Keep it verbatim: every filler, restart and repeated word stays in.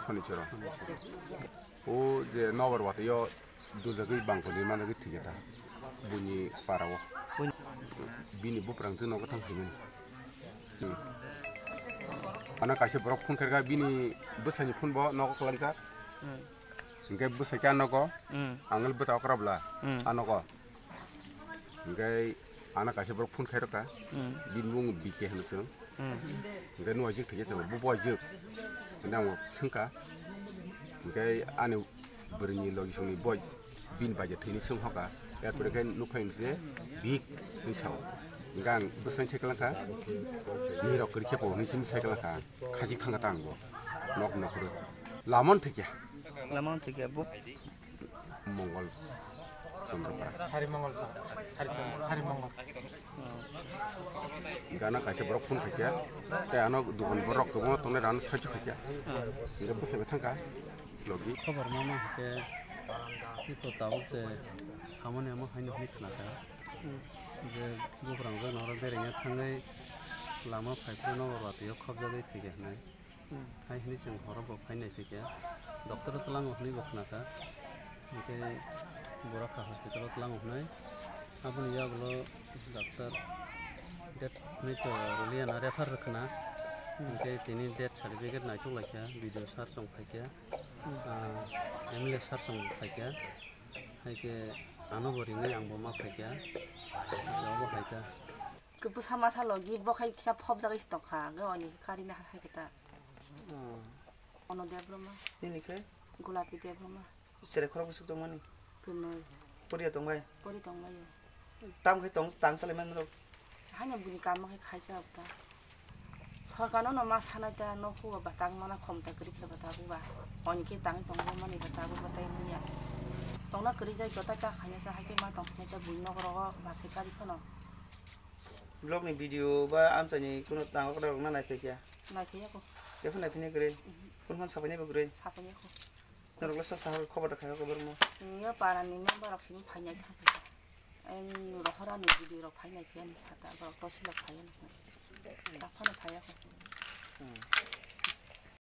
Sonichoro. O je nobar watwi o dujagwi bangkoni managwi thwikhe ta. Buini para o. Bini buprang jwk nogo thang thwimani. Hmm. Ano kaisa borok phone khairkha bini bwsani phone bo nogo kwlangkha. Hmm. Hingke bwsai khe anogo, hmm, ang le bwta okra bwla, hmm, anogo. Hingke ano kaisa borok phone khairokha, hmm, bini mung B K hino chwng. Hmm. Hingke nung ajik thikhe chwng, bo bo ajik. Hingke ang swngkha. Hingke ani bwrwini logi songni bo bini baija thwini swng hoka. Erpore khe nukphai hwnse bik hwnwi sao. Hingke ang bwsai sai kwlangkha, nirok kwrwi khe po hwnwi simi sai kwlangkha. Khajik thangkha ta ang bo. Nok nokhoro. Lamon thikya. Lamon thikya bo. Mongol Chandra Para. Hari Mongol Para. Hari Chandra, Hari Mongol. Gana kaisa borok phone khaikya. Tei ano dukan borok kwbangma tongnai rano saichuk khaikya. Hingke bwsai bai thangkha. Logi. Khobor ma ma hake iko tabuk je samani amo haino hwnwi khnakha. Je buprang jano oro berengya thangwi lama phaiphuru nogo watwi o khobjagwi thwikha hwnwi. Hmm. Hai hwnwi chwng horo bo phai nai phikha. Doctor o twlango hwnwi bo khnakha. Hwnkhe bo rokha hospital o twlango hwnwi. Aboni yagulo doctor date hwnwi to rwliya na refer rwkhna. Hmm. Hwnkhe tini death certificate naitok laikha, B D O sir chwng phaikha. Hmm. Ah, M L A sir chwng phaikha. Hai khe ano bo ringwi ang bo ma phaikha. Hwnkhe obo hai kha. Khe bwsa masa logi bo khai kisa phobjagwi se tongkha, hwnkhe oni khe karina hai khe ta. Oh. Ono Debbarma. Nini khai? Gulapi Debbarma. Cherai khorok bwswk tongmani? Kwnwi. Poriya tongbai? Pori tongbaio. Tam khai tong, tang salai man rok? Haino bini kamo khai khaijak ta. Sorkar no no ma sanai ta, no hugo ba tang mana khomta kwrwi khe ba tabuk ba. Oni khe tang tong mani ba tabuk ba tai manya. Tongna kwrwi jai joto ta khaina sa hai khe ma tong khe ta bui nok rogo ba sai kari phano. Vlog ni video ba amchaini kuno tang okra rok na nai phai kya? Nai phai ya ko. Yapha nai phai ni kwrwi? Mhm. Kun phano sapai nai bo kwrwi? Sapai ya ko. Norok le sa sa khobor da khayo khobor mo. Ngiyo para ni member rok sini phai nai thang khe. Em rohora ni video rok phai nai khe ni sata borok to silok phai ya ni. Ta phano phai ya ko. Hmm.